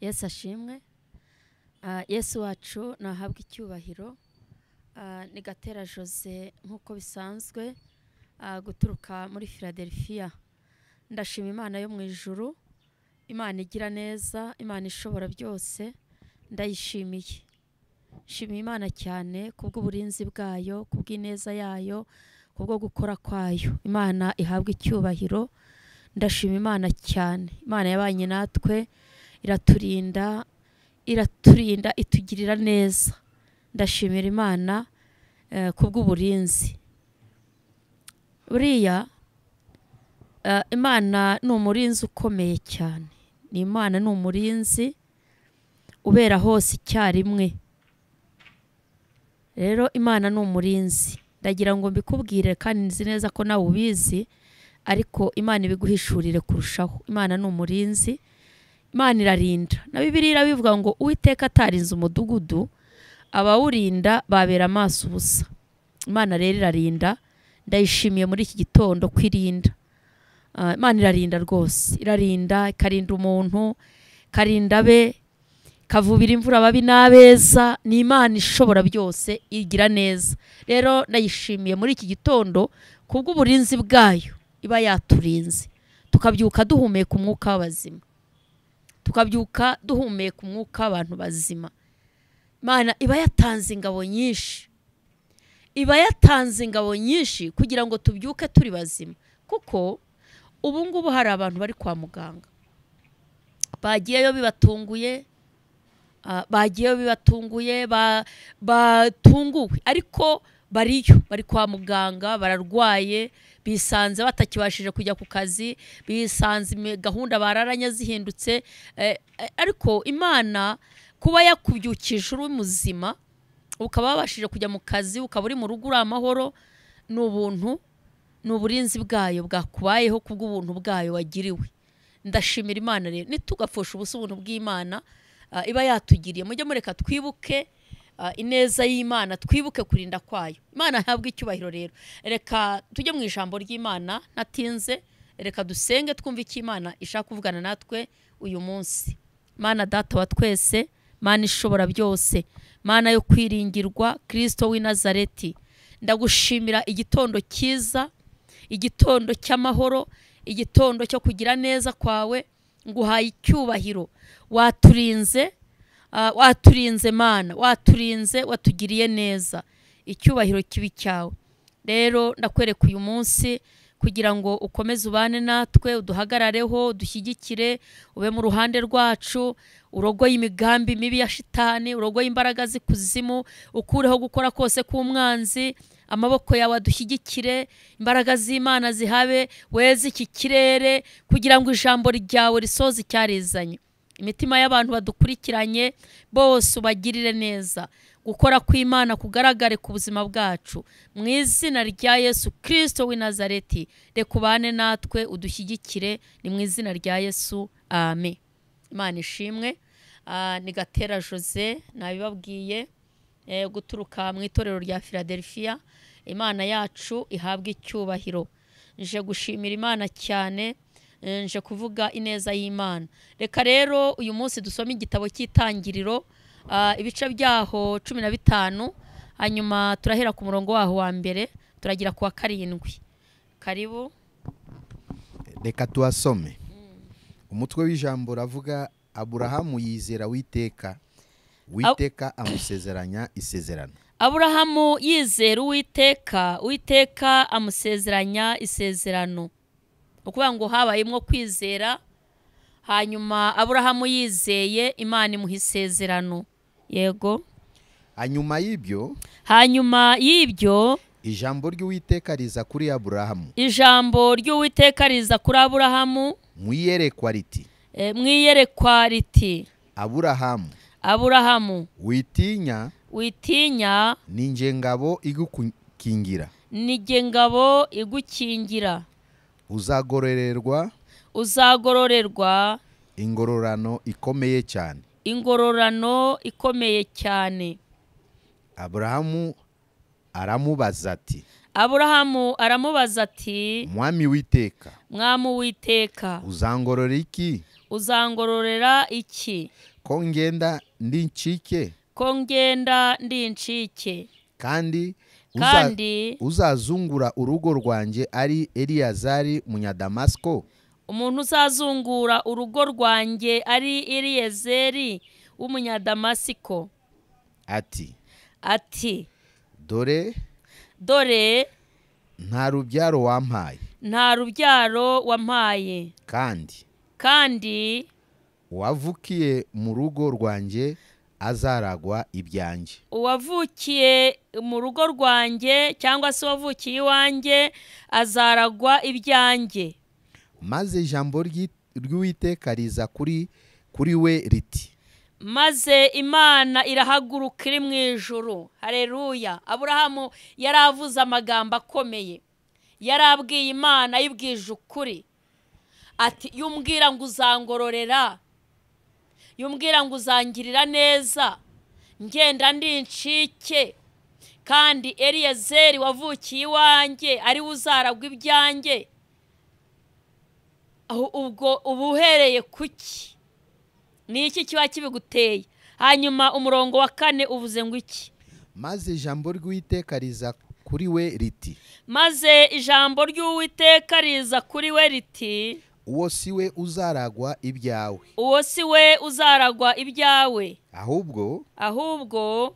Yesu ashimwe. Yesu wacu nahabwa icyubahiro. Ni Gatera Jose nk'uko bisanzwe, guturuka muri Philadelphia. Ndashima Imana yo mu ijuru, Imana igira neza, Imana ishobora byose, ndayishimiye. Nshimiye Imana cyane kubw'uburinzi bwayo, kubw'ineza yayo, kubwo gukora kwayo. Imana ihabwa icyubahiro. Ndashima Imana cyane. Imana yabanye natwe, iraturinda, iraturinda, itugirira neza. Ndashimira Imana kubw'uburinzi. Buriya Imana ni umurinzi ukomeye cyane. Ni Imana ni umurinzi ubera hose icyarimwe. Rero Imana ni umurinzi. Ndagira ngo mbikubwire kandi nzi neza ko nawe ubizi, ariko Imana ibiguhishurire kurushaho. Imana ni umurinzi, Imana irarinda. Na Bibiliya irabivuga ngo Uwiteka atarinze umudugudu, abawurinda babera amaso ubusa. Imana rero irarinda. Ndayishimiye muri iki gitondo kwirinda. Imana irarinda rwose, irarinda, ikarinda umuntu, ikarinda abe, kavubira imvura ababi n'abeza. Ni Imana ishobora byose, igira neza. Rero ndayishimiye muri iki gitondo kubw'uburinzi bwayo iba yaturinze, tukabyuka duhumeka umwuka w'abazima, tukabyuka duhumeka umwuka w'abantu bazima. Imana iba yatanze ingabo nyinshi, iba yatanze ingabo nyinshi kugira ngo tubyuke turi bazima. Kuko ubu ngubu hari abantu bari kwa muganga bagiyeyo bibatunguye, bagiyeyo bibatunguye, batunguwe, ariko bariyo, bari kwa muganga, bararwaye, bisanze batakibashije kujya ku kazi, bisanze gahunda bararanye zihindutse. Ariko Imana kuba yakubyukije uri muzima, ukaba wabashije kujya mu kazi, ukaba uri mu rugo uri amahoro, ni ubuntu, ni uburinzi bwayo bwakubayeho kubw'ubuntu bwayo wagiriwe. Ndashimira Imana rero. Nitugapfusha ubusa ubuntu bw'Imana iba yatugiriye. Mujye mureka twibuke ineza y'Imana, twibuke kurinda kwayo. Imana ihabwe icyubahiro. Rero reka tujye mu ijambo ry'Imana ntatinze, reka dusenge twumve icyo Imana ishaka kuvugana natwe uyu munsi. Mana Data wa twese, Mana ishobora byose, Mana yo kwiringirwa, Kristo w'i Nazareti, ndagushimira igitondo cyiza, igitondo cy'amahoro, igitondo cyo kugira neza kwawe. Nguhaye icyubahiro. Waturinze, waturinze Mana, waturinze, watugiriye neza. Icyubahiro kibi cyawe. Rero ndakwereka uyu munsi kugira ngo ukomeze ubane natwe, uduhagarareho, udushyigikire, ube mu ruhande rwacu, urogoye imigambi mibi ya shitani, urogoye imbaraga z'ikuzimu, ukureho gukora kose k'umwanzi, amaboko yawe adushyigikire, imbaraga z'Imana zihabe, weze iki kirere kugira ngo ijambo ryawe risoze icyarizanye. Imitima y'abantu badukurikiranye bose ubagirire neza. Gukora kw'Imana kugaragare ku buzima bwacu. Mu izina rya Yesu Kristo w'i Nazareti, reka ubane natwe, udushyigikire, ni mu izina rya Yesu, amen. Imana ishimwe. Ni Gatera Jose nabibabwiye, guturuka mu itorero rya Philadelphia. Imana yacu ihabwe icyubahiro. Nje gushimira Imana cyane, nje kuvuga ineza y'Imana. Reka rero uyu munsi dusome igitabo cy'Itangiriro, ibice byaho 15, hanyuma turahera ku murongo waho wa mbere turagira ku wa 7. Karibu. Reka tuasome. Umutwe w'ijambo uravuga Aburahamu yizera Uwiteka, Uwiteka amusezeranya isezerano. Aburahamu yizera Uwiteka, Uwiteka amusezeranya isezerano. Ukuvuga ngo habayemo kwizera, hanyuma Aburahamu yizeye Imana imuha isezerano. Yego. Hanyuma y'ibyo ijambo ry'Uwiteka riza kuri Aburahamu. Ijambo ry'Uwiteka riza kuri Aburahamu mu iyerekwa riti, mu iyerekwa riti, Aburahamu, Aburahamu, witinya, witinya, ni njye ngabo igukingira, ni njye ngabo igukingira, uzagororerwa, uzagororerwa ingororano ikomeye cyane, ingororano ikomeye cyane. Aburahamu aramubaza ati, Aburahamu aramubaza ati, Mwami Uwiteka, Mwami Uwiteka, uzangororera iki? Uzangororera iki? Ko ngenda ndi incike, ko ngenda ndi incike, kandi kandi uzazungura urugo rwanjye ari Eliyazari Munyadamasiko, umuntu uzazungura urugo rwanjye ari Eliyezeri w'Umunyadamasiko. Ati dore dore nta rubyaro wampaye, nta rubyaro wampaye, kandi uwavukiye mu rugo rwanjye azaragwa ibyanjye, uwavukiye mu rugo rwanjye cyangwa se uwavukiye iwanjye azaragwa ibyanjye. Maze ijambo ry'Uwiteka riza kuri we riti, maze Imana irahaguruka iri mu ijuru. Haleluya. Aburahamu yaravuze amagambo akomeye, yarabwiye Imana ayibwije ukuri, ati yumbwira ngo uzangororera, yumbwira ngo uzangirira neza, ngenda ndi incike, kandi Eliyezeri wavukiye iwanjye ari we uzaragwa ibyanjye. Ubwo ubuhereye kuki? Ni iki kiba kibiguteye? Hanyuma umurongo wa 4 uvuze ngo iki? Maze ijambo ry'Uwiteka riza kuri we riti, maze ijambo ry'Uwiteka riza kuri we riti, uwo si we uzaragwa ibyawe, uwo si we uzaragwa ibyawe, ahubwo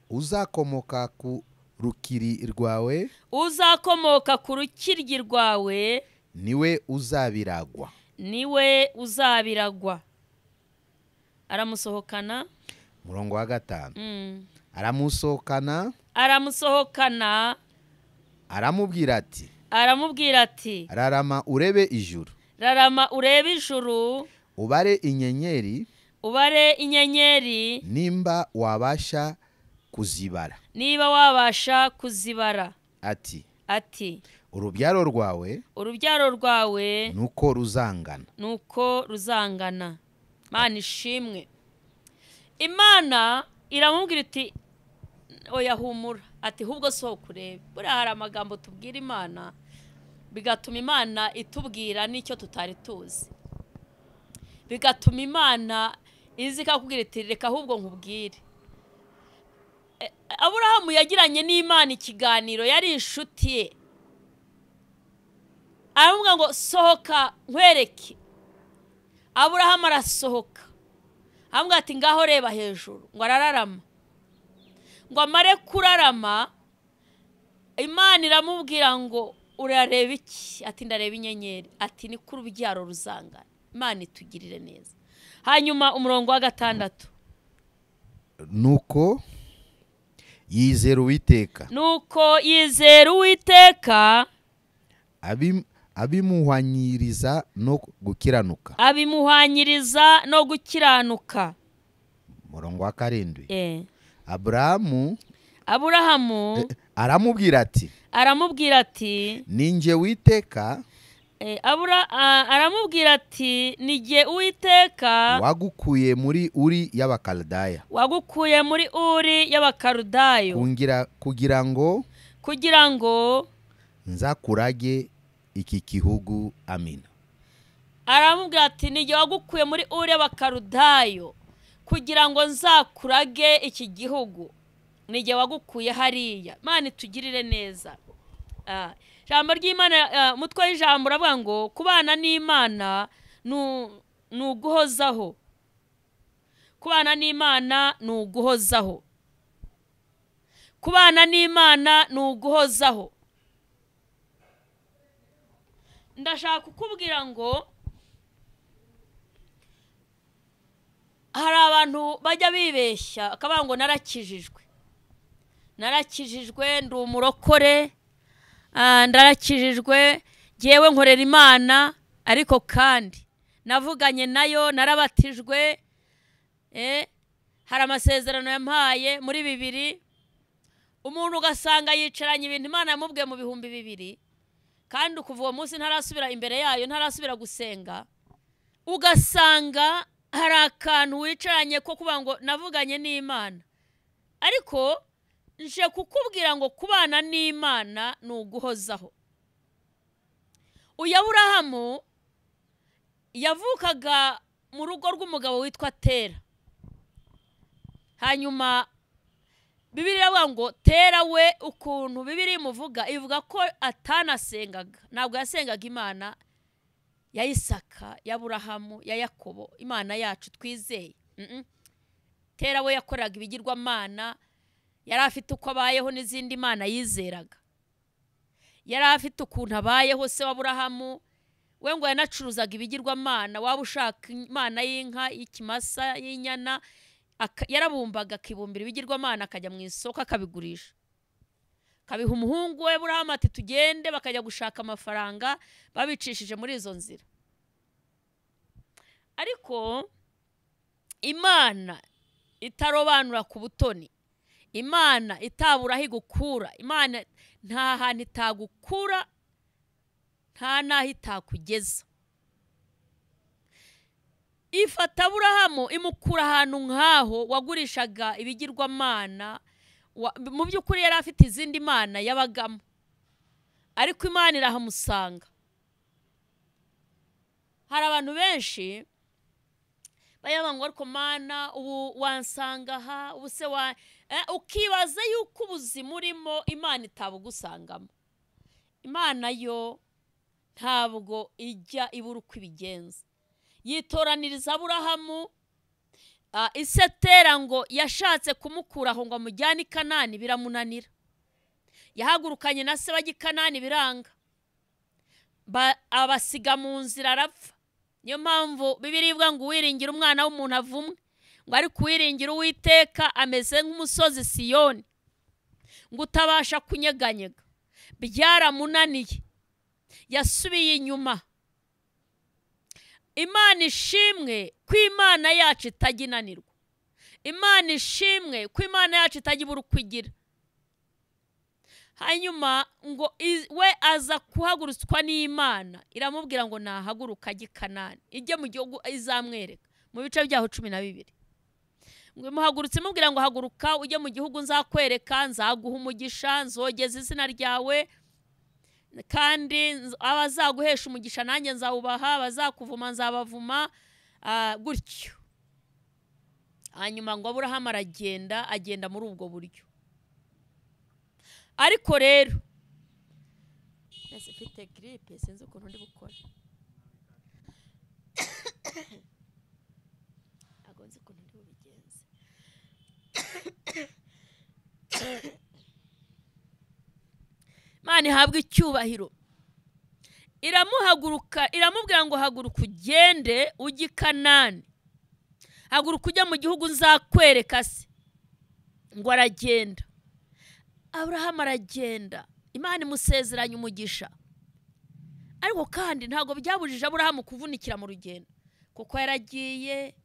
uzakomoka ku rukiri rwawe, uzakomoka ku rukiryi rwawe niwe uzabiragwa, niwe uzabiragwa. Aramusohokana. Murongo wa 5. Aramusohokana, aramubwira ati, rarama urebe ijuru, rarama urebe ijuru, ubare inyenyeri, ubare inyenyeri, nimba wabasha kuzibara, niba wabasha kuzibara. Ati urubyaro rwawe, urubyaro rwawe nuko ruzangana, nuko ruzangana. Mana ishimwe. Imana iramubwira iti oya humura, ati hubwo sohoka urebe. Buriya hari amagambo tubwira Imana bigatuma Imana itubwira n'icyo tutari tuzi, bigatuma Imana izi ikakubwira iti reka ahubwo nkubwire. Aburahamu yagiranye n'Imana ikiganiro, yari inshuti ye, aramubwira ngo sohoka nkwereke. Aburahamu arasohoka, aramubwira ati ngaho reba hejuru, ngo arararama. Ngo amare kurarama, Imana iramubwira ngo urareba iki? Ati ndareba inyenyeri. Ati ni ku rubyaro ruzangana. Imana itugirire neza. Hanyuma umurongo wa 6. Nuko yizera Uwiteka, nuko yizera Uwiteka, abimuhwanyiriza no gukiranuka, abimuhwanyiriza no gukiranuka. Murongo wa 7. Aburahamu aramubwira ati, ninjye Uwiteka, aramubwira ati nijye Uwiteka wagukuye muri Uri y'Abakaludaya, wagukuye muri Uri y'Abakaludaya, kugira ngo nzakurage iki gihugu. Amina. Aramubwira ati nijye wagukuye muri Uri y'Abakaludaya kugira ngo nzakurage iki gihugu, nijye wagukuye hariya. Imana itugirire neza. Ijambo ry'Imana, umutwe w'ijambo uravuga ngo kubana n'Imana ni uguhozaho. Kubana n'Imana ni uguhozaho. Kubana n'Imana ni uguhozaho. Ndashaka kukubwira ngo hari abantu bajya bibeshya akavuga ngo narakijijwe, narakijijwe, ndi umurokore, ndarakijijwe, jyewe nkorera Imana, ariko kandi navuganye nayo, narabatijwe, hari amasezerano yampaye muri 2000. Umuntu ugasanga yicaranye ibintu Imana yamubwiye mu 2000, kandi kuva uwo munsi ntarasubira imbere yayo, ntarasubira gusenga. Ugasanga hari akantu wicaranye ko kuba ngo navuganye n'Imana, ariko nje kukubwira ngo kubana n'Imana ni uguhozaho. Uyu Aburahamu yavukaga mu rugo rw'umugabo witwa Tera. Hanyuma Bibiliya iravuga ngo Tera we, ukuntu Bibiliya imuvuga, ivuga ko atanasengaga, ntabwo yasengaga Imana ya Isaka, ya Aburahamu, ya Yakobo, Imana yacu twizeye. Tera we yakoraga ibigirwamana, yari afite uko abayeho n'izindi mana yizeraga, yari afite ukuntu abayeho. Se wa Aburahamu we ngo yanacuruzaga ibigirwamana, waba ushaka imana y'inka, y'ikimasa, y'inyana, yarabumbaga akibumbira ibigirwamana, akajya mu isoko akabigurisha, akabiha umuhungu we Aburahamu ati tugende, bakajya gushaka amafaranga babicishije muri izo nzira. Ariko Imana itarobanura ku butoni, Imana itabura aho igukura, Imana nta hantu itagukura, nta n'aho itakugeza. Ifata Aburahamu imukura ahantu nk'aho wagurishaga ibigirwamana, mu by'ukuri yari afite izindi mana yabagamo, ariko Imana irahamusanga. Hari abantu benshi bayaba ngo ariko Mana ubu wansanga aha, ubu se wa ukibaza yuko ubuzima urimo Imana itabugusangamo. Imana yo ntabwo ijya ibura uko ibigenza. Yitoraniriza Aburahamu, ise Tera ngo yashatse kumukuraho ngo amujyane i Kanani, biramunanira. Yahagurukanye na se bajya i Kanani biranga, abasiga mu nzira arapfa. Niyo mpamvu Bibiliya ivuga ngo uwiringira umwana w'umuntu avumwe, ngo ariko uwiringira Uwiteka ameze nk'umusozi Siyoni, ngo utabasha kunyeganyega. Byaramunaniye, yasubiye inyuma. Imana ishimwe ko Imana yacu itajya inanirwa. Imana ishimwe ko Imana yacu itajya ibura uko igira. Hanyuma ngo we aza kuhagurutswa n'Imana, iramubwira ngo nahaguruka ajye i Kanani, ijye mu gihugu izamwereka, mu bice byaho 12. Ngo imuhagurutse imubwira ngo haguruka ujye mu gihugu nzakwereka, nzaguha umugisha, nzogeza izina ryawe, kandi abazaguhesha umugisha nanjye nzawubaha, abazakuvuma nzabavuma, gutyo. Hanyuma ngo Aburahamu aragenda, agenda muri ubwo buryo. Ariko rero ese mfite grippe, sinzi ukuntu ndi bukore, ntabwo nzi ukuntu ndi bubigenze. Imana ihabwe icyubahiro. Iramuhaguruka, iramubwira ngo haguruka ugende ujye i Kanani, haguruka ujya mu gihugu nzakwereka se. Ngo aragenda, Aburahamu aragenda, Imana imusezeranya umugisha. Ariko kandi ntabwo byabujije Aburahamu kuvunikira mu rugendo, kuko yaragiye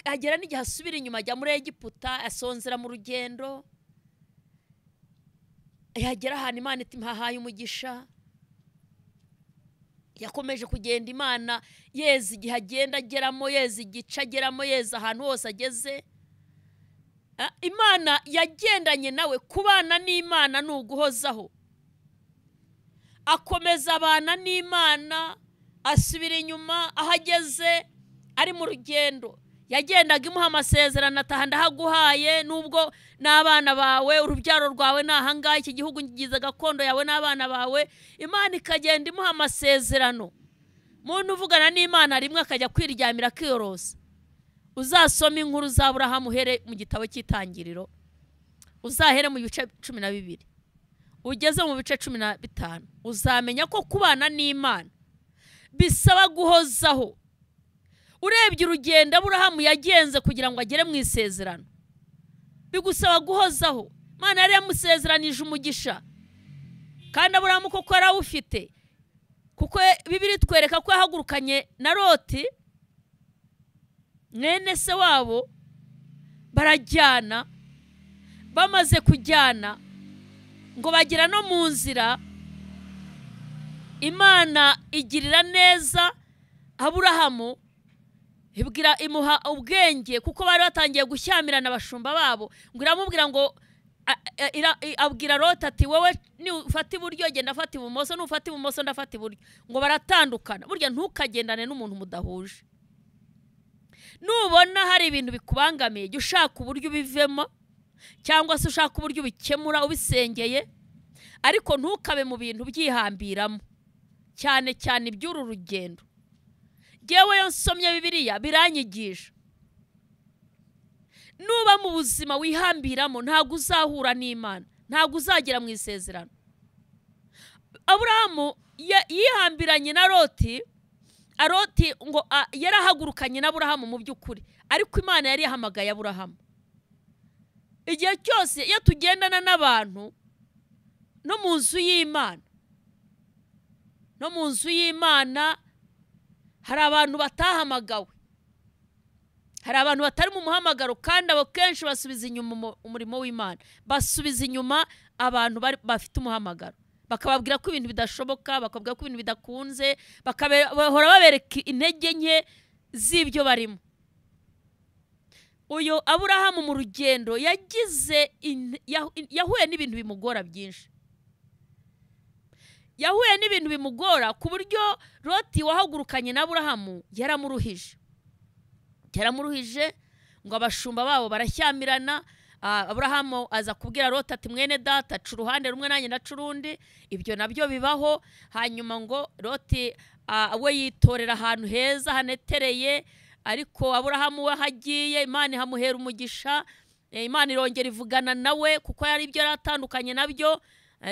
agera n'igihe asubira inyuma ajya muri Egiputa, asonzera mu rugendo, yagera ahantu Imana iti mpahaye umugisha. Yakomeje kugenda Imana yeza igihe agenda ageramo, yeza igice ageramo, yeza ahantu hose ageze. Imana yagendanye nawe. Kubana n'Imana ni uguhozaho. Akomeza abana n'Imana, asubira inyuma aho ageze ari mu rugendo. Yagendaga imuha amasezerano, ataha ndahaguhaye, nubwo n'abana bawe, urubyaro rwawe nahangaha, iki gihugu ngize gakondo yawe n'abana bawe. Imana ikagenda imuha amasezerano. Muntu uvugana n'Imana rimwe akajya kwiryamira akiyorosa. Uzasoma inkuru za Aburahamu uhere mu gitabo cy'Itangiriro, uzahere mu bice 12 ugeze mu bice 15, uzamenya ko kubana n'Imana bisaba guhozaho. Urebye urugendo Aburahamu yagenze kugira ngo agere mu isezerano, bigusaba guhozaho. Imana yari yamusezeranije umugisha, kandi Aburahamu koko yarawufite, kuko Bibiliya itwereka ko yahagurukanye na Loti mwene se wabo, barajyana. Bamaze kujyana ngo bagera no mu nzira, Imana igirira neza Aburahamu, ibwira imuha ubwenge, kuko bari batangiye gushyamirana abashumba babo. Ngo iramubwira ngo abwira Loti ati wowe nufata iburyo genda afata ibumoso, nufata ibumoso ndafata iburyo. Ngo baratandukana. Burya ntukagendane n'umuntu mudahuje. Nubona hari ibintu bikubangamiye, jya ushaka uburyo ubivemo cyangwa se ushaka uburyo ubikemura ubisengeye, ariko ntukabe mu bintu byihambiramo, cyane cyane iby'uru rugendo. Jyewe iyo nsomye Bibiliya biranyigisha. Nuba mu buzima wihambiramo ntabwo uzahura n'Imana, ntabwo uzagera mu isezerano. Aburahamu yihambiranye na Loti, Loti ngo yarahagurukanye na Aburahamu mu by'ukuri, ariko Imana yari yahamagaye Aburahamu. Igihe cyose iyo tugendana n'abantu no mu nzu y'Imana, no mu nzu y'Imana hari abantu batahamagawe, hari abantu batari mu muhamagaro, kandi abo kenshi basubiza inyuma umurimo w'Imana, basubiza inyuma abantu bafite umuhamagaro, bakababwira ko ibintu bidashoboka, bakababwira ko ibintu bidakunze, bakahora babereka intege nke z'ibyo barimo. Uyu Aburahamu mu rugendo yagize yahuye n'ibintu bimugora byinshi, yahuye n'ibintu bimugora ku buryo Loti wahagurukanye na Aburahamu yaramuruhije, yaramuruhije ngo abashumba babo barashyamirana. Aburahamu aza kubwira Loti ati mwene data ca uruhande rumwe nanjye ndaca urundi, ibyo nabyo bibaho. Hanyuma ngo Loti we yitorera ahantu heza hanetereye, ariko Aburahamu we ahagiye Imana ihamuhera umugisha, Imana irongera ivugana nawe kuko yari ibyo yaratandukanye nabyo.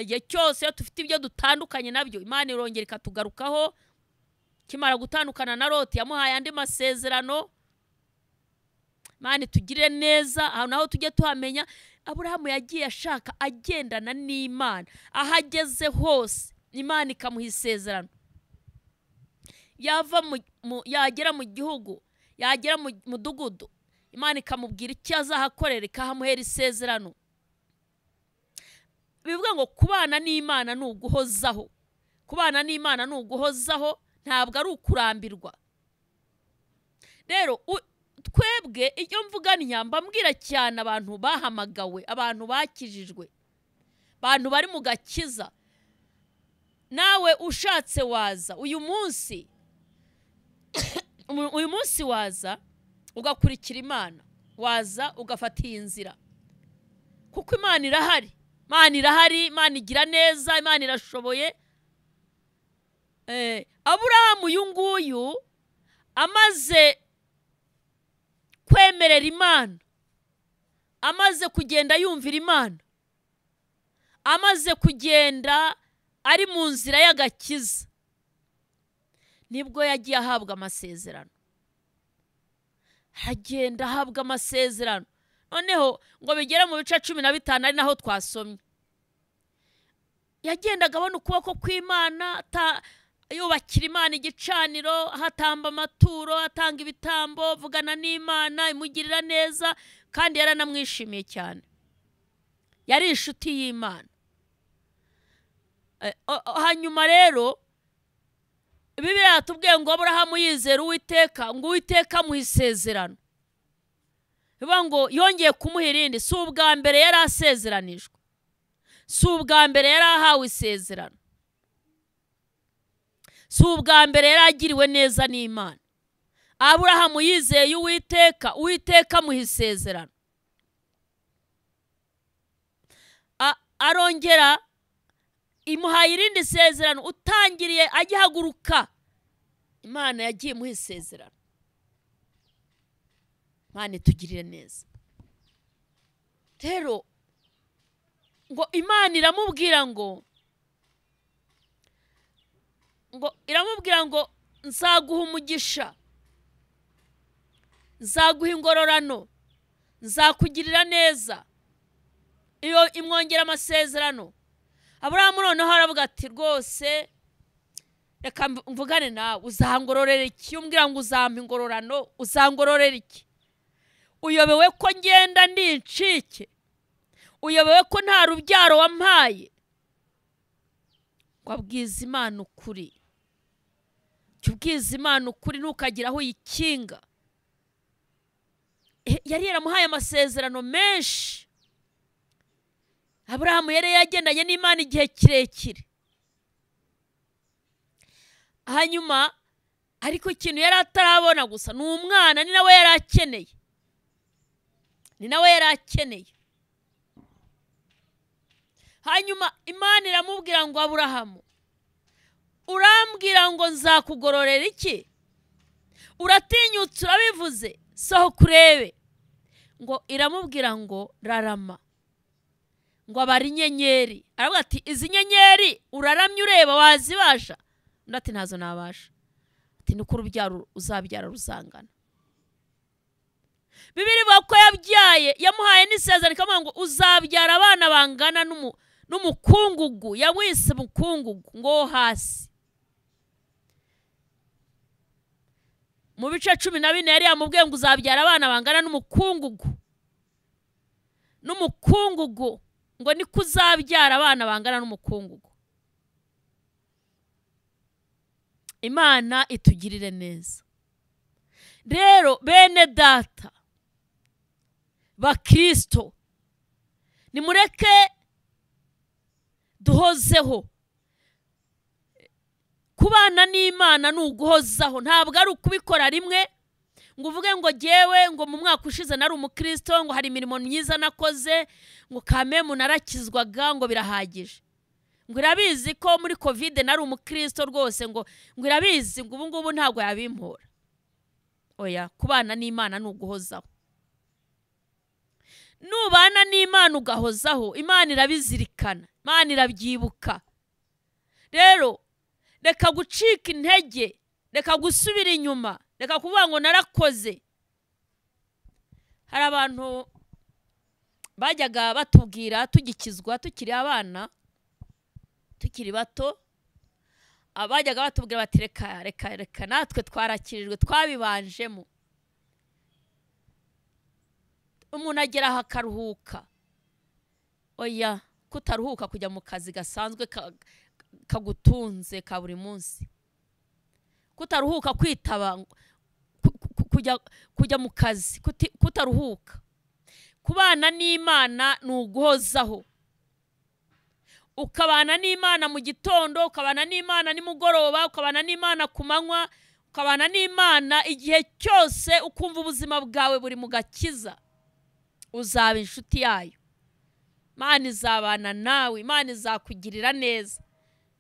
Igihe cyose iyo dufite ibyo dutandukanye nabyo Imana irongera ikatugarukaho. Kimara gutandukana na Loti yamuhaye andi masezerano. Imana itugirire neza, aho naho tujye tuhamenya. Aburahamu yagiye ashaka agendana n'Imana, ahageze hose Imana ikamuha isezerano. Yava yagera mu gihugu, yagera mu mudugudu, Imana ikamubwira icyo azahakorera, ikahamuhera isezerano. Bivuga ngo kubana n'Imana ni uguhozaho, kubana n'Imana ni uguhozaho, ntabwo ari ukurambirwa. Rero twebwe iyo mvuga mba mbwira cyane abantu bahamagawe, abantu bakijijwe, abantu bari mu gakiza. Nawe ushatse waza uyu munsi, uyu munsi waza ugakurikira Imana, waza ugafata iyi nzira, kuko Imana irahari, Imana irahari, Imana igira neza, Imana irashoboye. Aburahamu uyu nguyu amaze kwemerera Imana, amaze kugenda yumvira Imana, amaze kugenda ari mu nzira y'agakiza, nibwo yagiye ahabwa amasezerano, agenda ahabwa amasezerano. Noneho ngo bigere mu bice 15 ari naho twasomye, yagendaga abona ukuboko kw'Imana, yubakira Imana igicaniro, hatamba amaturo, atanga ibitambo, avugana n'Imana, imugirira neza, kandi yaranamwishimiye cyane, yari inshuti y'Imana. Hanyuma rero Bibiliya yatubwiye ngo Aburahamu yizera Uwiteka, ngo Uwiteka amuha isezerano. Bivuga ngo yongeye kumuha irindi. Si ubwa mbere yari asezeranijwe, si ubwa mbere yari ahawe isezerano, si ubwa mbere yari agiriwe neza n'Imana. Aburahamu yizeye Uwiteka, Uwiteka amuha isezerano. Arongera imuhaye irindi sezerano. Utangiriye agihaguruka, Imana yagiye imuha isezerano. Imana itugirire neza. Rero ngo Imana iramubwira ngo iramubwira ngo nzaguha umugisha, nzaguha ingororano, nzakugirira neza. Iyo imwongera amasezerano. Aburahamu noneho aravuga ati rwose reka mvugane nawe, uzangororera iki? Umbwira ngo uzampa ingororano, uzangororera iki? Uyobewe ko ngenda ndi incike? Uyobewe ko nta rubyaro wampaye? Ngo abwize Imana ukuri, jya ubwiza Imana ukuri, ntukagira aho uyikinga. Yari yaramuhaye amasezerano menshi. Aburahamu yari yagendanye n'Imana igihe kirekire. Hanyuma Ariko ikintu yari atarabona gusa ni umwana, ni nawe yari akeneye, ni nawe yari akeneye. Hanyuma Imana iramubwira ngo Aburahamu, urambwira ngo nzakugororera iki? Uratinyutse urabivuze, sohoka urebe. Ngo iramubwira ngo rarama, ngo abara inyenyeri. Aravuga ati izi nyenyeri uraramye ureba wazibasha? Undi ati ntazo nabasha. Ati nuko urubyaro uzabyara ruzangana. Bibiri ivuga ko yabyaye, yamuhaye n'isezerano ikamuha ngo uzabyara abana bangana n'umukungugu, yawise umukungugu ngo wo hasi. Mu bice 14 yari yamubwiye ngo uzabyara abana bangana n'umukungugu, n'umukungugu, ngo niko uzabyara abana bangana n'umukungugu. Imana itugirire neza. Rero bene data bakristo, nimureke duhozeho. Kubana n'Imana ni uguhozaho, ntabwo ari ukubikora rimwe ngo uvuge ngo jyewe ngo mu mwaka ushize nari umukristo, ngo hari imirimo myiza nakoze, ngo kamemu narakizwaga, ngo birahagije, ngo irabizi ko muri covid nari umukristo rwose, ngo irabizi ngo ubu ngubu ntabwo yabimpora. Oya, kubana n'Imana ni uguhozaho. Nubana n'Imana ugahozaho, Imana irabizirikana, Imana irabyibuka. Rero reka gucika intege, reka gusubira inyuma, reka kuvuga ngo narakoze. Hari abantu bajyaga batubwira tugikizwa tukiri abana, tukiri bato, abajyaga batubwira bati reka reka reka natwe twarakirijwe, twabibanjemo. Umuntu agera aha akaruhuka. Oya, kutaruhuka kujya mu kazi gasanzwe kagutunze ka buri munsi, kutaruhuka kwitaba kujya mu kazi, kutaruhuka. Kubana n'Imana ni uguhozaho. Ukabana n'Imana mu gitondo, ukabana n'Imana nimugoroba, ukabana n'Imana ku manywa, ukabana n'Imana igihe cyose, ukumva ubuzima bwawe buri mu gakiza. Uzaba inshuti yayo, Imana izabana nawe, Imana izakugirira neza,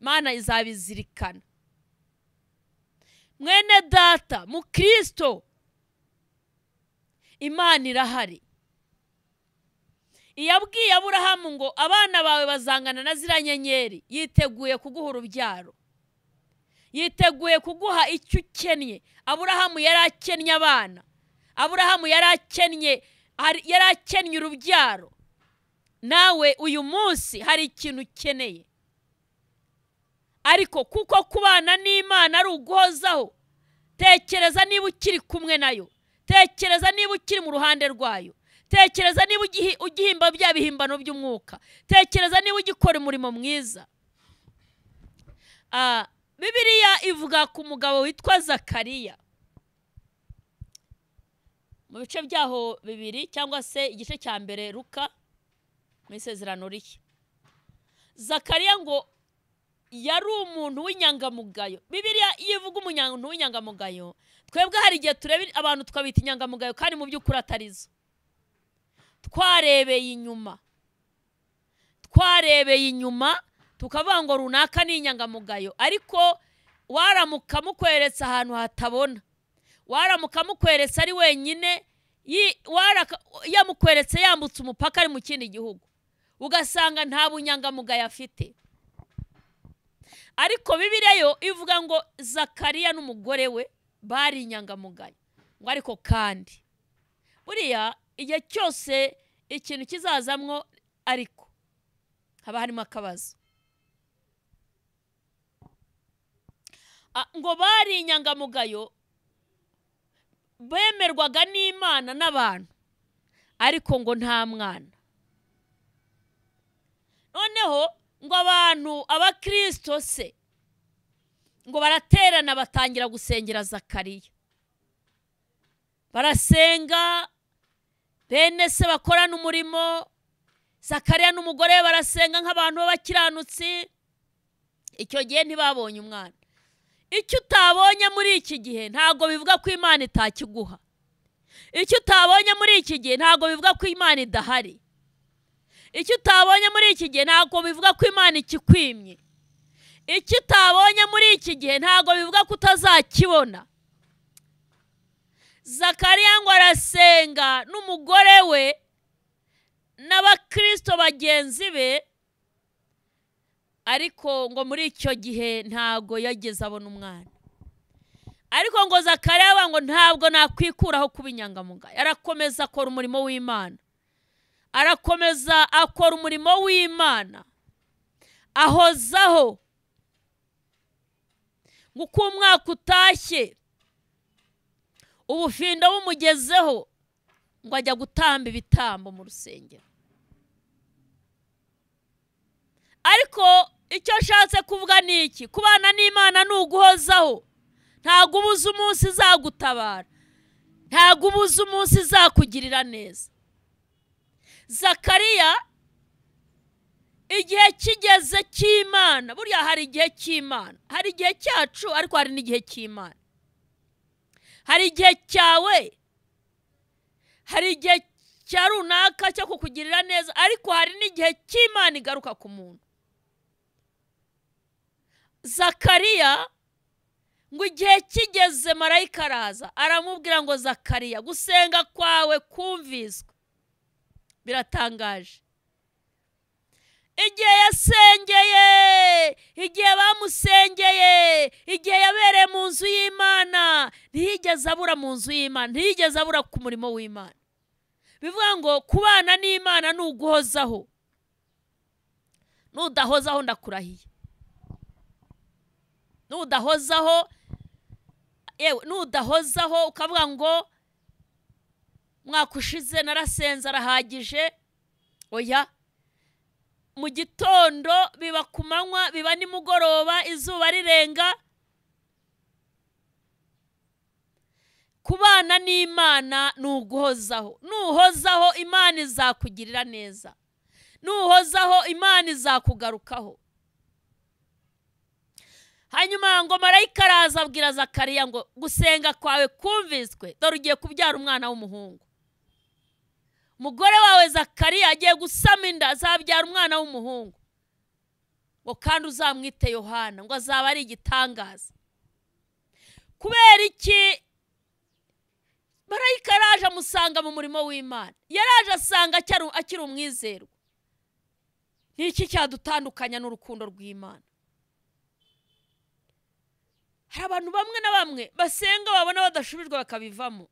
Imana izabizirikana. Mwene data mu Kristo, Imana irahari. Iyabwiye Aburahamu ngo abana bawe bazangana na ziriya nyenyeri, yiteguye kuguha urubyaro, yiteguye kuguha icyo ukennye. Aburahamu yari akennye abana, Aburahamu yari akennye urubyaro. Nawe uyu munsi hari ikintu ukeneye, ariko kuko kubana n'Imana ari uguhozaho, tekereza niba ukiri kumwe nayo, tekereza niba ukiri mu ruhande rwayo, tekereza niba ugihimba bya bihimbano by'umwuka, tekereza niba ugikora umurimo mwiza. Bibiliya ivuga ku mugabo witwa Zakariya. Mu bice byaho 2 cyangwa se igice cya mbere Luka mu isezerano rishya, Zakariya ngo yari umuntu w'inyangamugayo. Bibiliya iyo ivuga umuntu w'inyangamugayo, twebwe hari igihe tureba abantu tukabita inyangamugayo kandi mu by'ukuri atarizo. Twarebeye inyuma, twarebeye inyuma tukavuga ngo runaka ni inyangamugayo, ariko waramuka mukweretse ahantu hatabona, waramuka mukweretse ari wenyine, yamukweretse yambutse umupaka ari mu kindi gihugu, ugasanga nta bunyangamugayo afite. Ariko Bibiliya yo ivuga ngo Zakariya n'umugore we bari inyangamugayo. Ngo ariko kandi buriya igihe cyose ikintu kizazamwo ariko haba harimo akabazo. Ngo bari inyangamugayo, bemerwaga n'Imana n'abantu, ariko ngo nta mwana. Noneho ngo abantu abakristo se ngo baraterana batangira gusengera Zakariya, barasenga, bene se bakorana umurimo. Zakariya n'umugore barasenga nk'abantu b'abakiranutsi. Icyo gihe ntibabonye umwana. Icyo utabonye muri iki gihe ntabwo bivuga ko Imana itakiguha. Icyo utabonye muri iki gihe ntabwo bivuga ko Imana idahari. Icyo utabonye muri iki gihe ntabwo bivuga ko Imana ikikwimye. Icyo utabonye muri iki gihe ntabwo bivuga ko utazakibona. Zakariya ngo arasenga n'umugore we n'abakristo bagenzi be, ariko ngo muri icyo gihe ntabwo yageze abona umwana. Ariko ngo Zakariya ngo ntabwo nakwikuraho kuba inyangamugayo. Arakomeza akora umurimo w'Imana. Arakomeza akora umurimo w'Imana. Ahozaho. Ngo uko umwaka utashye ubufindo bumugezeho, ngo ajya gutamba ibitambo mu rusengero. Ariko icyo nshatse kuvuga ni iki? Kubana n'Imana ni uguhozaho. Ntabwo ubuze umunsi izagutabara, ntabwo ubuze umunsi izakugirira neza. Zakariya igihe kigeze cy'Imana, burya hari igihe cy'Imana, hari igihe cyacu ariko hari n'igihe cy'Imana. Hari igihe cyawe, hari igihe cya runaka cyo kukugirira neza, ariko hari n'igihe cy'Imana igaruka ku muntu. Zakariya ngo igihe kigeze marayika araza aramubwira ngo Zakariya, gusenga kwawe kumviswe. Biratangaje. Igihe yasengeye, igihe bamusengeye, igihe yabereye mu nzu y'Imana, ntiyigeze abura mu nzu y'Imana, ntiyigeze abura ku murimo w'Imana. Bivuga ngo kubana n'Imana ni uguhozaho. Nudahozaho ndakurahiye. Nudahozaho, yewe nudahozaho ukavuga ngo mwaka ushize narasenze arahagije, oya. Mu gitondo biba ku manywa, biba nimugoroba, izuba rirenga. Kubana n'Imana ni uguhozaho. Nuhozaho Imana izakugirira neza. Nuhozaho Imana izakugarukaho. Hanyuma ngo marayika araza abwira Zakariya ngo gusenga kwawe kumviswe, dore ugiye kubyara umwana w'umuhungu. Umugore wawe Zakariya agiye gusama inda, azabyara umwana w'umuhungu, ngo kandi uzamwite Yohana, ngo azaba ari igitangaza. Kubera iki? Marayika araje amusanga mu murimo w'Imana. Yaraje asanga akiri umwizerwa. Niki cyadutandukanya n'urukundo rw'Imana? Hari abantu bamwe na bamwe basenga babona badashubijwe bakabivamo.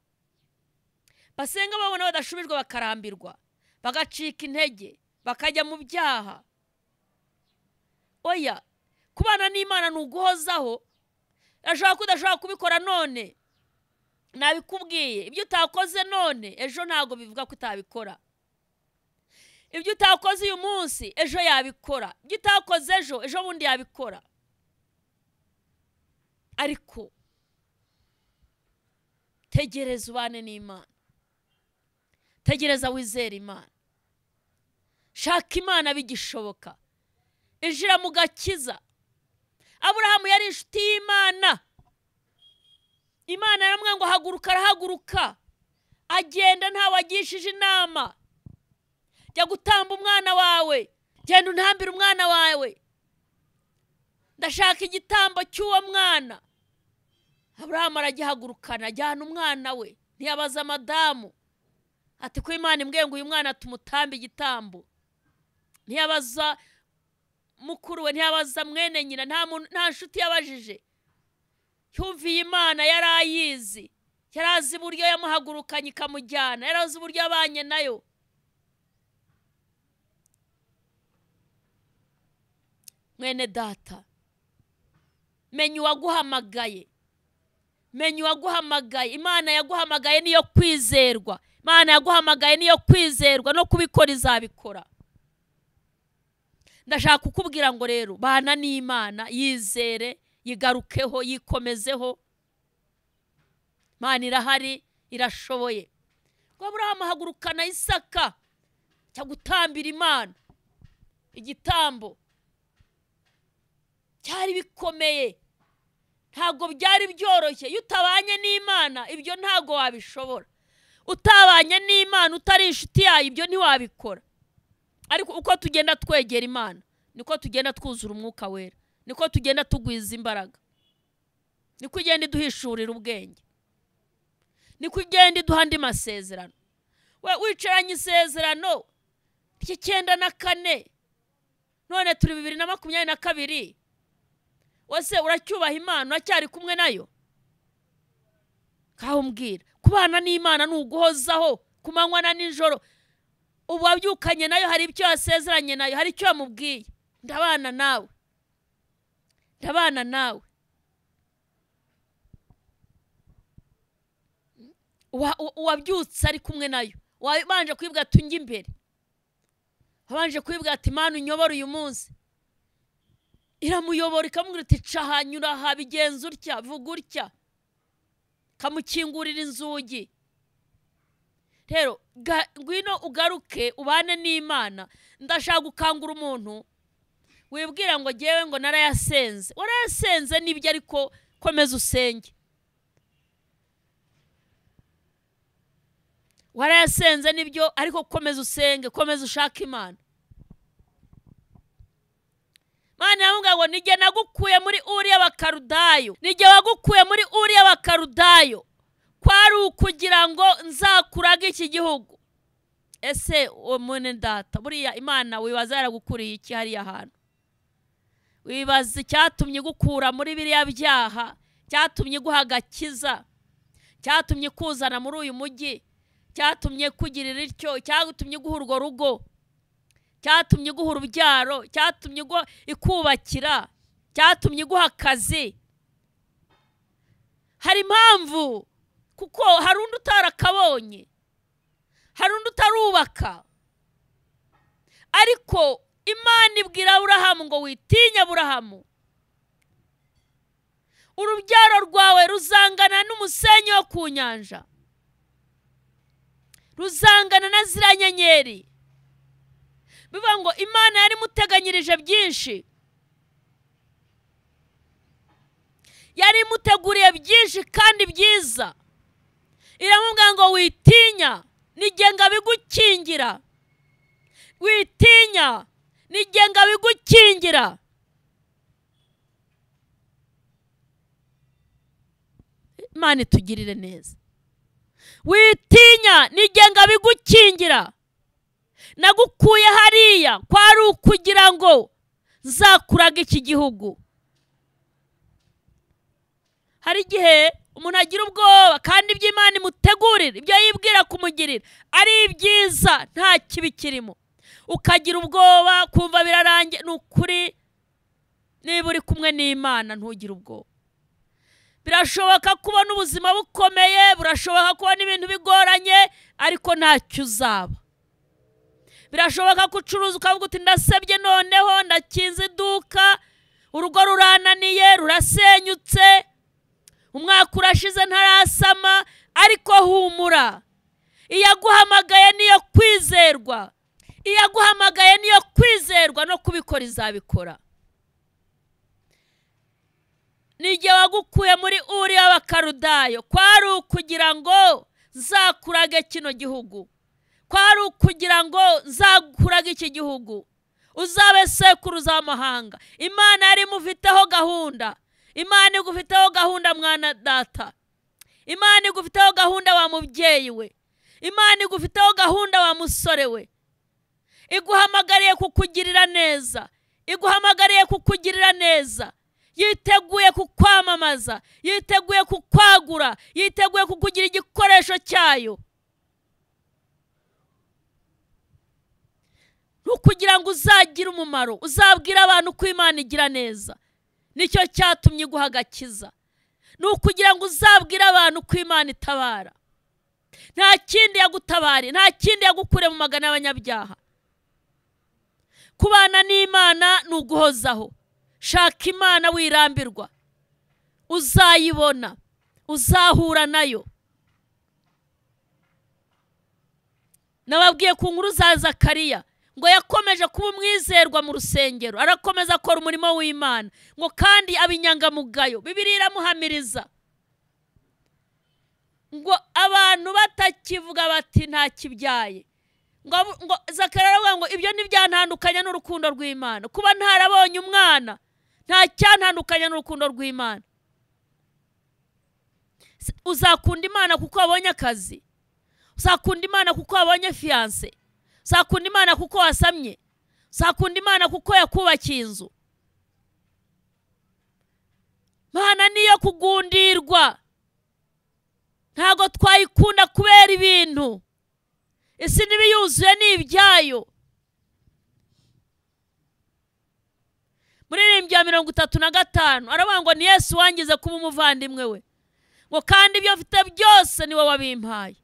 Basenga babona badashubijwe bakarambirwa, bagacika intege, bakajya mu byaha. Oya, kubana n'Imana ni uguhozaho. Ashobora kudashobora kubikora none, nabikubwiye. Ibyo utakoze none, ejo ntabwo bivuga ko utabikora. Ibyo utakoze uyu munsi, ejo yabikora. Ibyo utakoze ejo, ejo bundi yabikora. Ariko tegereza ubane n'Imana. Tegereza wizere Imana. Shaka Imana bigishoboka. Injira mu gakiza. Aburahamu yari inshuti y'Imana. Imana yaramubwiye ngo haguruka, arahaguruka. Agenda ntawe agishije inama. Jya gutamba umwana wawe, genda untambire umwana wawe. Ndashaka igitambo cy'uwo mwana. Aburahamu aragihagurukana, ajyana umwana we, ntiyabaza madamu. Ati ko Imana imbwiye ngo uyu mwana tumutambe igitambo. Ntiyabaza mukuru we, ntiyabaza mwene nyina, nta nshuti yabajije. Yumviye Imana, yari ayizi. Yari azi uburyo yamuhagurukanye ikamujyana, yari azi uburyo yabanye nayo. Mwene data, menya uwaguhamagaye. Menya uwaguhamagaye. Imana yaguhamagaye niyo kwizerwa. Imana yaguhamagaye niyo kwizerwa, no kubikora izabikora. Ndashaka kukubwira ngo rero bana n'Imana, yizere, yigarukeho, yikomezeho. Imana irahari, irashoboye. Ngo Aburahamu ahagurukana Isaka cyo gutambira Imana igitambo. Cyari bikomeye. Ntabwo byari byoroshye. Iyo utabanye n'Imana ibyo ntabwo wabishobora. Utabanye n'Imana, utari inshuti yayo, ibyo ntiwabikora. Ariko uko tugenda twegera Imana niko tugenda twuzura umwuka wera, niko tugenda tugwiza imbaraga, niko igenda iduhishurira ubwenge, niko igenda iduha andi masezerano. We wicaranye isezerano ry'94 none turi 2022, wese uracyubaha Imana, uracyari kumwe nayo? Kaho mbwira, kubana n'Imana ni uguhozaho ku manywa na nijoro. Ubu wabyukanye nayo, hari icyo yasezeranye nayo, hari icyo yamubwiye. Ndabana nawe, ndabana nawe. Uwabyutse ari kumwe nayo, wabanje kwibwa ati njye imbere, wabanje kwibwa ati Imana unyobora uyu munsi, iramuyobora ikamubwira iti ca aha, nyura aha, bigenza utya, vuga utya, kamukingurira inzugi. Rero ngwino ugaruke ubane n'Imana. Ndashaka gukangura umuntu wibwira ngo jyewe ngo narayasenze. Warayasenze nibyo, ariko komeza usenge. Warayasenze nibyo, ariko komeza usenge, komeza ushake Imana. Imana iramubwira ngo nijye nagukuye muri Uri y'Abakarudayo, nijye wagukuye muri Uri y'Abakarudayo, kwari ukugira ngo nzakuraga iki gihugu. Ese uwo mwene data, buriya Imana wibaza yaragukuriye iki hariya hantu? Wibaza icyatumye igukura muri biriya byaha, cyatumye iguha agakiza, cyatumye ikuzana muri uyu mujyi, cyatumye kugirira ityo, cyatumye iguha urwo rugo, cyatumye iguha urubyaro, cyatumye ikubakira, cyatumye iguha akazi. Hari impamvu, kuko hari undi utarakabonye, hari undi utarubaka. Ariko Imana ibwira Aburahamu ngo witinya Aburahamu, urubyaro rwawe ruzangana n'umusenyi wo ku nyanja, ruzangana na ziriya nyenyeri. Bivuga ngo Imana yari imuteganyirije byinshi, yari imuteguriye byinshi kandi byiza. Iramubwira ngo witinya, nijye ngabigukingira. Witinya, nijye ngabigukingira. Imana itugirire neza. Witinya, nijye ngabigukingira. Nagukuye hariya kwari ukugira ngo nzakuraga iki gihugu. Hari igihe umuntu agira ubwoba, kandi ibyo Imana imutegurira, ibyo yibwira kumugirira ari ibyiza, nta kibi kirimo. Ukagira ubwoba, kumva birarangiye. Ni ukuri, niba uri kumwe n'Imana ntugire ubwoba. Birashoboka kubona ubuzima bukomeye, burashoboka kubona ibintu bigoranye, ariko ntacyo uzaba. Birashoboka ko ucuruza ukavuga uti ndasebye noneho, ndakinze iduka, urugo rurananiye, rurasenyutse, umwaka urashize ntarasama, ariko humura. Iyaguhamagaye niyo kwizerwa, iyaguhamagaye niyo kwizerwa, no kubikora izabikora. Nijye wagukuye muri Uri y'Abakarudayo, kwari ukugira ngo nzakurage kino gihugu, kwari ukugira ngo nzakurage iki gihugu, uzabe sekuruza w'amahanga. Imana yari imufiteho gahunda. Imana igufiteho gahunda mwana data. Imana igufiteho gahunda wa mubyeyi we. Imana igufiteho gahunda wa musore we. Iguhamagariye kukugirira neza, iguhamagariye kukugirira neza. Yiteguye kukwamamaza, yiteguye kukwagura, yiteguye kukugira igikoresho cyayo. Kugira ngo uzagire umumaro, uzabwira abantu ko Imana igira neza. Nicyo cyatumye iguha agakiza. Ni ukugira ngo uzabwire abantu ko Imana itabara. Nta kindi yagutabariye, nta kindi yagukure mu magana y'abanyabyaha. Kubana n'Imana ni uguhozaho. Shaka Imana wirambirwa, uzayibona, uzahura nayo. Nababwiye ku nkuru za Zakariya. Ngo yakomeje kuba umwizerwa mu rusengero, arakomeza akora umurimo w'Imana, ngo kandi abinyangamugayo. Bibiliya iramuhamiriza ngo abantu batakivuga bati nta kibyaye. Ngo Zakariya aravuga ngo ibyo ntibyantandukanya n'urukundo rw'Imana, kuba ntarabonye umwana nta cyantandukanya n'urukundo rw'Imana. Uzakunda Imana kuko wabonye akazi, uzakunda Imana kuko wabonye fiyanse, uzakunda Imana kuko wasamye, uzakunda Imana kuko yakubakiye inzu. Imana niyo kugundirwa, ntago twayikunda kubera ibintu. Isi n'ibiyuzuye ni ibyayo. Muririmbyi wa 35 aravuga ngo ni Yesu wangize kuba umuvandimwe we, ngo kandi ibyo mfite byose niwe wabimpaye.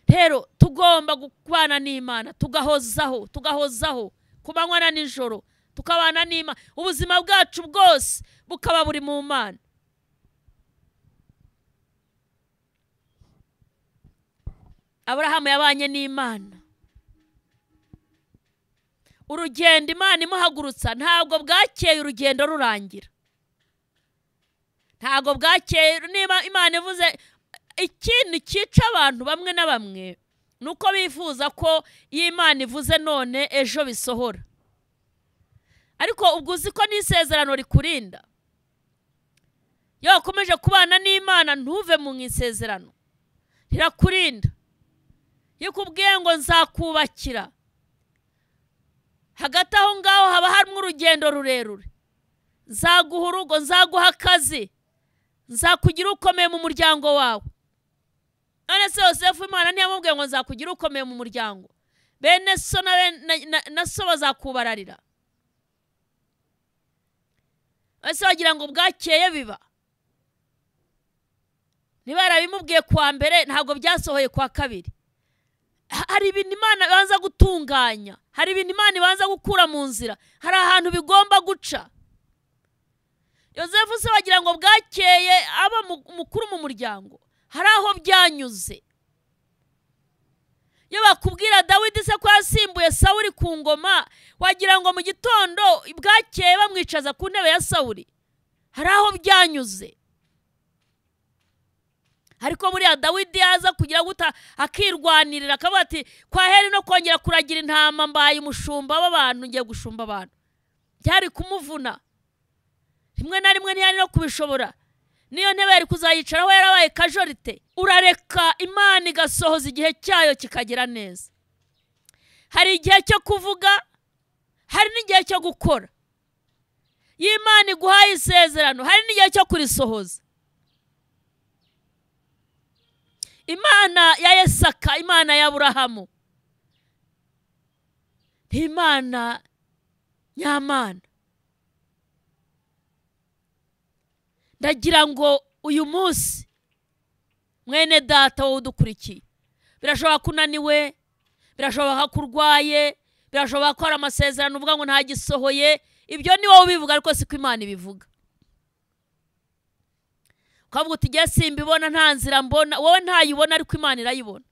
Rero tugomba kubana n'Imana, tugahozaho, tugahozaho ku manywa na nijoro, tukabana n'Imana, ubuzima bwacu bwose bukaba buri mu Mana. Aburahamu yabanye n'Imana. Urugendo Imana imuhagurutsa ntabwo bwakeye urugendo rurangira. Ntabwo bwakeye. Niba Imana ivuze ikintu cyica abantu bamwe na bamwe, nuko bifuza ko iyo Imana ivuze none ejo bisohora. Ariko ubwo uzi ko n'isezerano rikurinda. Iyo wakomeje kubana n'Imana ntuve mu isezerano, rirakurinda. Iyo ikubwiye ngo nzakubakira, hagati aho ngaho haba harimo urugendo rurerure. Nzaguha urugo, nzaguha akazi, nzakugira ukomeye mu muryango wawe. None se Yosefu Imana ntiyamubwiye ngo nzakugira ukomeye mu muryango, bene so na so bazakubararira? Ese wagira ngo bwakeye biba? Niba yarabimubwiye kwa mbere ntabwo byasohoye kwa kabiri. Hari ibintu Imana ibanza gutunganya, hari ibintu Imana ibanza gukura mu nzira, hari ahantu bigomba guca. Yosefu se wagira ngo bwakeye aba mukuru mu muryango, hari aho byanyuze. Iyo bakubwira Dawidi se ko yasimbuye Sawuli ku ngoma, wagira ngo mu gitondo bwakeye bamwicaza ku ntebe ya Sawuli, hari aho byanyuze. Ariko buriya Dawidi yaza kugira guta akirwanirira akavuga ati kwa heri no kongera kuragira intama, mbaye umushumba w'abantu, ngiye gushumba abantu. Byari kumuvuna, rimwe na rimwe ntiyari no kubishobora. Niyo ntebe yari kuzayicaraho yarabaye kajorite. Urareka Imana igasohoza igihe cyayo kikagera neza. Hari igihe cyo kuvuga, hari n'igihe cyo gukora. Iyo Imana iguhaye isezerano, hari n'igihe cyo kurisohoza. Imana ya Isaka, Imana ya Aburahamu, ni Imana nyamana. Ndagira ngo uyu munsi mwene data wowe udukurikiye, birashoboka ko unaniwe, birashoboka ko urwaye, birashoboka ko hari amasezerano uvuga ngo ntagisohoye. Ibyo ni wowe ubivuga, ariko siko Imana ibivuga. Ukavuga uti jye simbibona, nta nzira mbona. Wowe ntayibona, ariko Imana irayibona.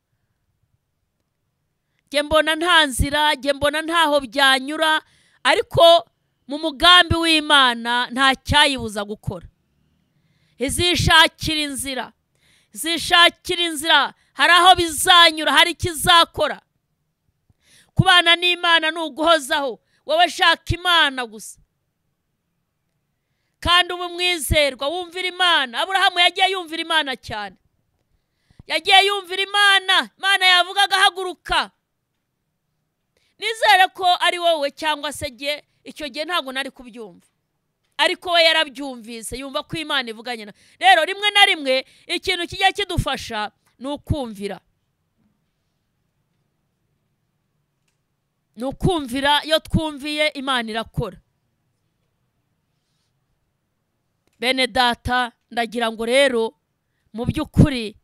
Jye mbona nta nzira, jye mbona ntaho byanyura, ariko mu mugambi w'Imana nta cyayibuza gukora. Izishakira inzira, izishakira inzira, hari aho bizanyura, hari ikizakora. Kubana n'Imana ni uguhozaho. Wowe shaka Imana gusa, kandi ube umwizerwa, wumvira Imana. Aburahamu yagiye yumvira Imana cyane, yagiye yumvira Imana. Imana yavuga agahaguruka. Nizere ko ari wowe cyangwa se jye, icyo gihe ntabwo nari kubyumva, ariko we yarabyumvise, yumva ko Imana ivuganye na. Rero rimwe na rimwe ikintu kijya kidufasha ni ukumvira. Ni ukumvira. Iyo twumviye Imana irakora. Bene data, ndagira ngo rero mu by'ukuri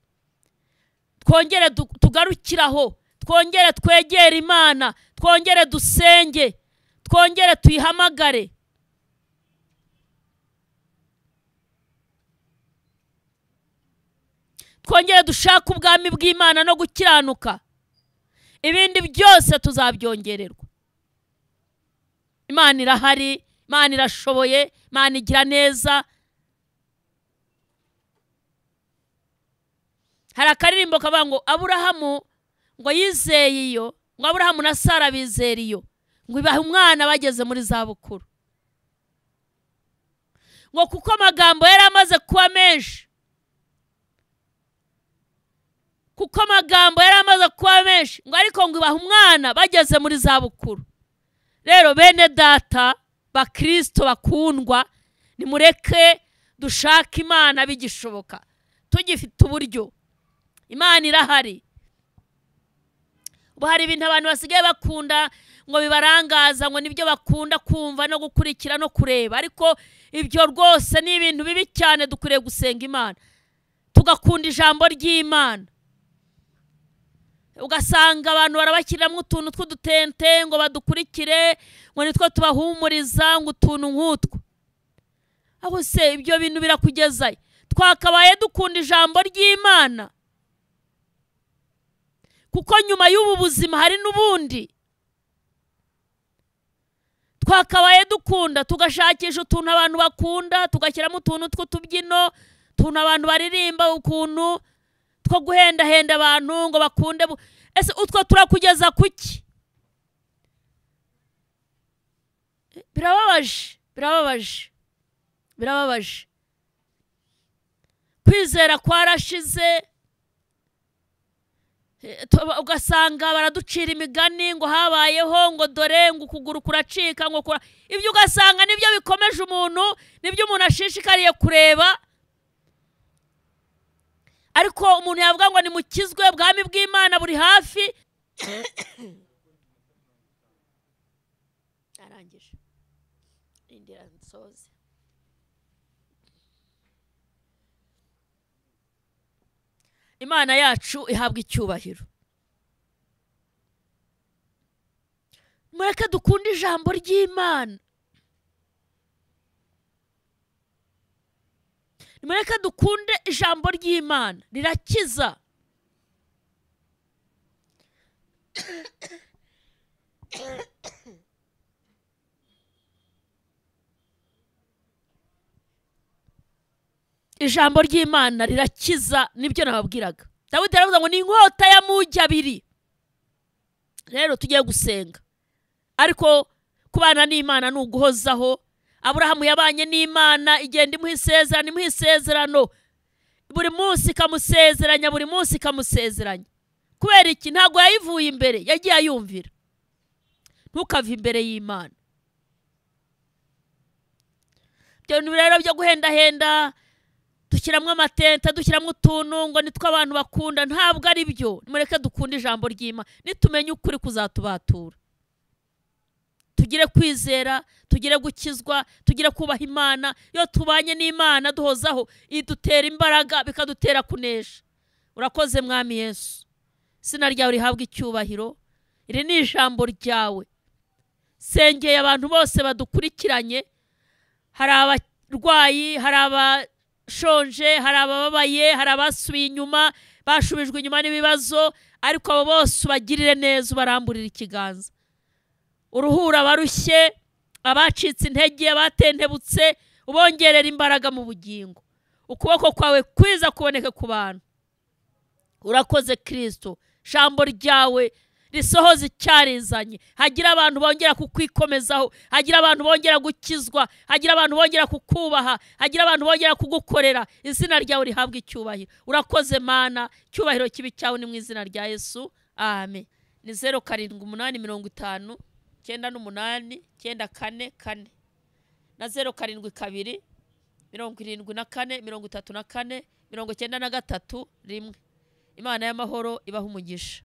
twongere tugarukiraho, twongere twegere Imana, twongere dusenge, twongere tuyihamagare. Twongere dushake ubwami bw'Imana no gukiranuka. Ibindi byose tuzabyongererwa. Imana irahari, Imana irashoboye, Imana igira neza. Hari akaririmbo kavuga ngo Aburahamu ngo yizeye iyo, ngo Aburahamu na Sara bizera iyo, ngo ibahe umwana bageze muri za bukuru. Ngo kuko amagambo yari amaze kuba menshi, kuko amagambo yari amaze kuba menshi, ngo ariko ngo ibahe umwana bageze muri za bukuru. Rero bene data bakristo bakundwa, nimureke dushake Imana bigishoboka, tugifite uburyo. Imana irahari. Ubu hari ibintu abantu basigaye bakunda ngo bibarangaza, ngo nibyo bakunda kumva no gukurikira no kureba, ariko ibyo rwose ni ibintu bibi cyane. Dukwiriye gusenga Imana, tugakunda ijambo ry'Imana. Ugasanga abantu barabashyiriramo utuntu tw'udutente ngo badukurikire, ngo nitwo tubahumuriza, ngo utuntu nk'utwo. Aho se ibyo bintu birakugezayo? Twakabaye dukunda ijambo ry'Imana, kuko nyuma y'ubu buzima hari n'ubundi. Twakabaye dukunda, tugashakisha utuntu abantu bakunda, tugashyiramo utuntu tw'utubyino, utuntu abantu baririmba, ukuntu two guhendahenda abantu ngo bakunde. Ese utwo turakugeza kuki? Birababaje, birababaje, birababaje. Kwizera kwarashize. Ugasanga baraducira imigani ngo habayeho, ngo dore ngo ukuguru kuracika, ngo kura ibyo. Ugasanga nibyo bikomeje umuntu, nibyo umuntu ashishikariye kureba. Ariko umuntu yavuga ngo nimukizwe, ubwami bw'Imana buri hafi. Arangije indira nsoze. Imana yacu ihabwa icyubahiro. Mureke dukunde ijambo ry'Imana. Mureke dukunde ijambo ry'Imana, rirakiza. Ijambo ry'Imana rirakiza, nibyo nababwiraga. Dawidi aravuga ngo ni inkota y'amugi abiri. Rero tugiye gusenga, ariko kubana n'Imana ni uguhozaho. Aburahamu yabanye n'Imana, igenda imuha isezerano, imuha isezerano, buri munsi ikamusezeranya, buri munsi ikamusezeranya. Kubera iki? Ntabwo yayivuye imbere, yagiye ayumvira. Ntukave imbere y'Imana. Ibyo bintu rero byo guhendahenda, dushyiramo amatenta, dushyiramo utuntu ngo nitwo abantu bakunda, ntabwo ari byo. Mureke dukunde ijambo ry'Imana, nitumenye ukuri kuzatubatura. Tugire kwizera, tugire gukizwa, tugire kubaha Imana. Iyo tubanye n'Imana duhozaho, idutera imbaraga, bikadutera kunesha. Urakoze Mwami Yesu, izina ryawe rihabwe icyubahiro. Iri ni ijambo ryawe. Sengeye abantu bose badukurikiranye, hari abarwayi, hari abashonje, hari abababaye, hari abasubiye inyuma, bashubijwe inyuma n'ibibazo, ariko abo bose ubagirire neza, ubaramburire ikiganza. Uruhura abarushye, abacitse intege, abatentebutse, ubongerera imbaraga mu bugingo. Ukuboko kwawe kwiza kuboneke ku bantu. Urakoze Kristo, jambo ryawe risohoza icyarizanye. Hagira abantu bongera kukwikomezaho, hagira abantu bongera gukizwa, hagira abantu bongera kukubaha, hagira abantu bongera kugukorera. Izina ryawe rihabwe icyubahiro. Urakoze Mana, icyubahiro kibi cyawe ni mu izina rya Yesu. Amen. Ni 0 7 8 50 98 94 4 na 0 7 2 74 34 93 1. Imana y'amahoro ibaha umugisha.